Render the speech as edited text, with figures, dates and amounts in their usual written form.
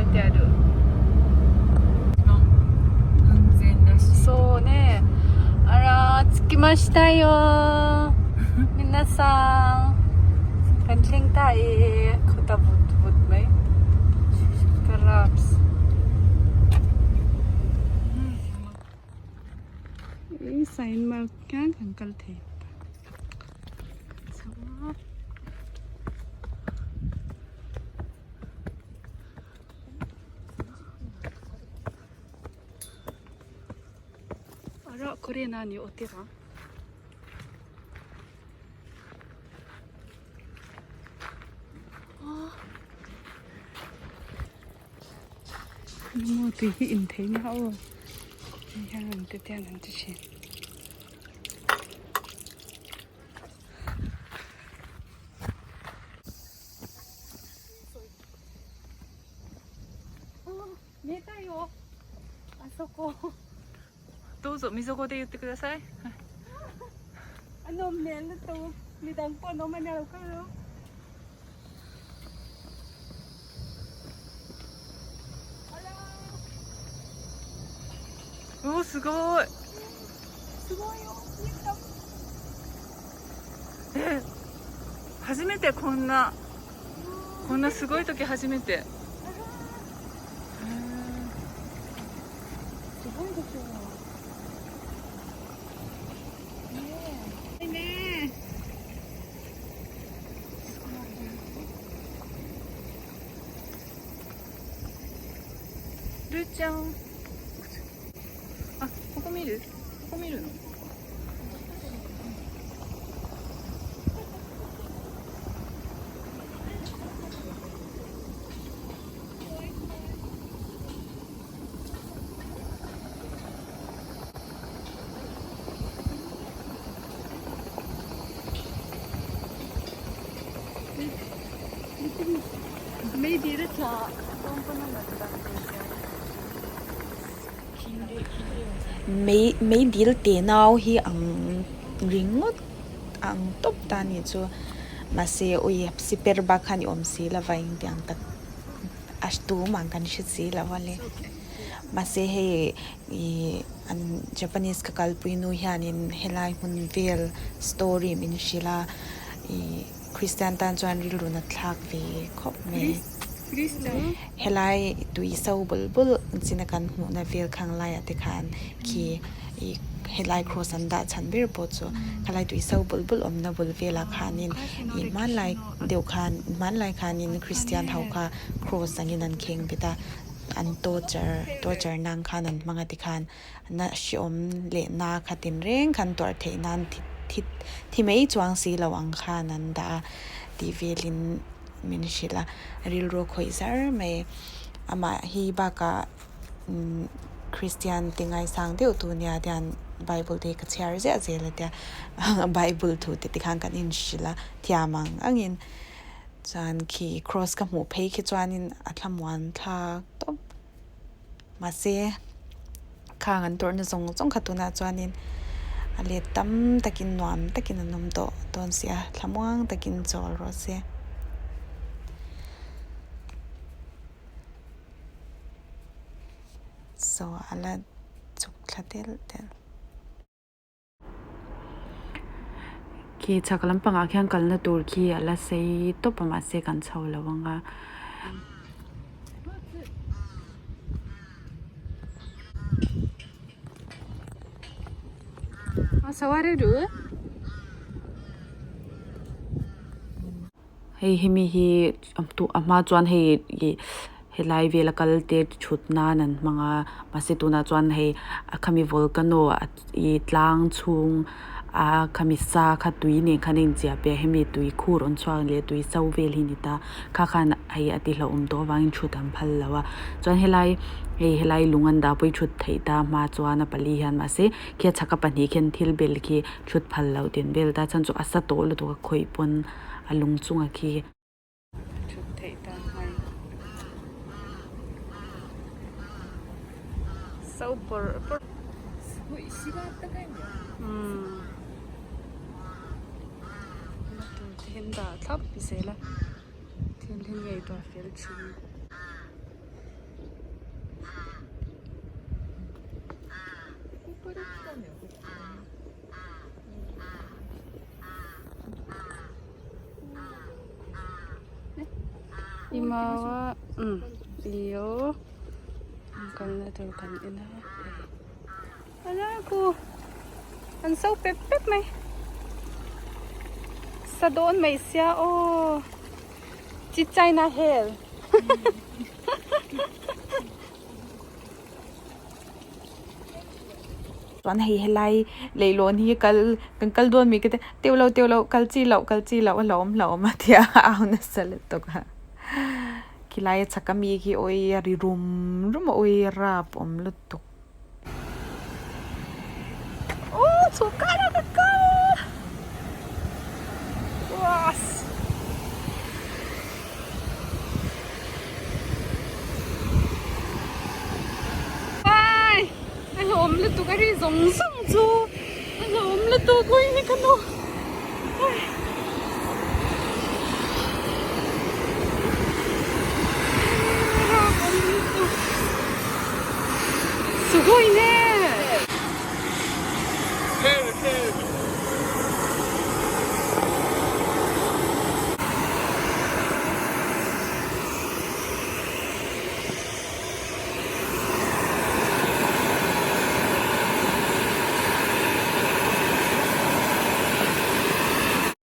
いてある。一番安全らしい。そうね。あら、着きましたよ。皆さん。Kan thleng ta e khuta vut vut mai. Karaps. I sign mark khan kan kal thei ta. あら、これ何お寺 Maw tui hi in thei nia aw hei hian an ti te an ti thin. どうぞ溝語で言ってください。おおすごい。え、初めてこんなこんなすごい時初めて。すごいでしょう。ねえ。ねルーちゃん。あ、ここ見る？ここ見るの？え。メディルチャー。 Mei meidil tenau hi ang ringawt ang tawp ta a nih chu mahse ui siper bak khan i awm si lova engtiang tak a tumah kan hre si lo a le mahse hei ih an Japanese ka kalpui nu hianin helai hmun vel story min hrilh a ih Christian tan chuan rilru nat thlak ve khawp mai. Helai tui so bul bul china kan hmuhna vel khang laiah te khan khi ih helai cross an dah chhan ber pawh chu khalai tui so bul bul awmna bul velah khanin ih hmanlai deuh khan hmanlai khanin Christian ho kha cross angin an kheng bet a an torture torture nan khan an hmang a tikhan na hreawm leh na kha tinreng khan tuarh theih nan thi thi mai chuang si lo ang khan an dah a tih velin min hrilh a rilru a khawih zar mai amah hi bakah umm Christian te ngaisang deuh tu nia tian bible te hi ka chhiar ziah zel a tia bible thu te tikhan kan inhrilh a thiam ang angin chuan khi cross ka hmuh phei khi chuanin a thlamuan thlak tawp. Mahse, khang an tawrhna zawng zawng kha tunah chuanin a let tam takin nuam takin an awm tawh dawn si a, thlamuang takin chawl rawh se. Saw a la chuk thla telh telh. Khi chhak lampangah khian kalna tur khi a la sei tawp a mahse kan chho lo ang a. Hei hemi hi a hma chuan hei ih helai vela kal te thut nan an hmang a mahse tunah chuan hei a khami volcano ih tlang chhung a khami sa kha tui nen khan a inchiah piah hemi tui khur rawn chhuak leh tui so vel hi a ni ta kha khan hei a ti hlauhawm tawh avangin thut an phal lo a chuan helai hei helai lung an dah pawh hi thut theih ta hma chuan a pali hian mahse khi a chhak a pahnih khian thil bel khi thut phal loh tih an bel ta chhan chu a sa tawh lutuk a khawih pawn a lung chungah khi. Thut theih ta mai. So bawrh bawrh. Umm. La tur te hian dah thlap zel a. Thil hi ngaihtuah fel thin. 今はうんいいよkalna tur kan en a hei a lai khu an so pep pep mai sa dawn mai sia aw chi china hel. Chuan hei helai leihlawn hi kal kan kal dawn mi ka ti teuh lo teuh lo kal chi loh kal chi loh a hlauhawm hlauhawm a tia a au nasa lutuk a khilai a chhak ami khi awi a ri rum rum a awi rap awm lutuk. Aw chhuk kar a ka kal uas. Ai a hlawm lutuk a ri zawng zawng chu a hlawm lutuk ui hi ka nu ai. Sugoi ne.